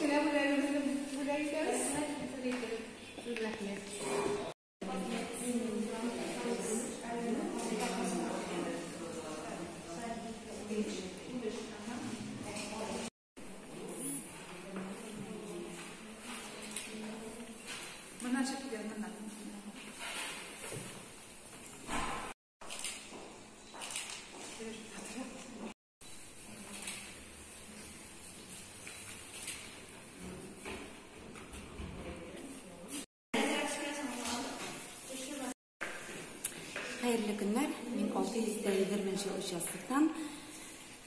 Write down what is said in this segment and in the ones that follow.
Кечкенә бүләгебезне бүләк итәбез. Рәхмәт. Моннан чыгып китәбез, моннан. Хәерле көннәр. Мин 620 участоктан.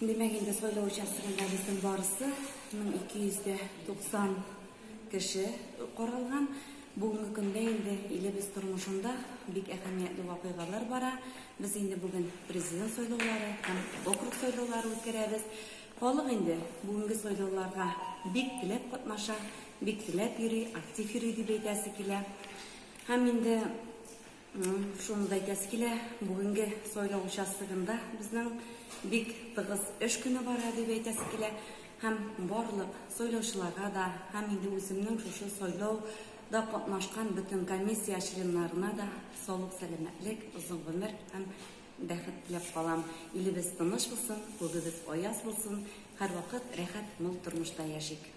Димәк, инде сайлау участогында безнең барысы 1290 кеше каралган. Бүгенге көндә инде илебез тормышында бик әһәмиятле вакыйгалар бара. Без инде бүген президент сайлаулары һәм округ сайлаулары үткәрәбез. Халык инде бүгенге сайлауларга бик теләп катнаша, бик теләп йөри, актив йөри дип әйтәсе килә. Һәм инде шуны да әйтәсе килә, бүгенге сайлау участогында безнең бик тыгыз эш көне бара дип әйтәсе килә. Һәм барлык сайлаучыларга да, һәм инде үземнең шушы сайлауда катнашкан бөтен комиссия членнарына да саулык, сәламәтлек, озын гомер һәм бәхет теләп калам. Илебез тыныч булсын, күгебез аяз булсын, һәрвакыт рәхәт, мул тормышта яшик.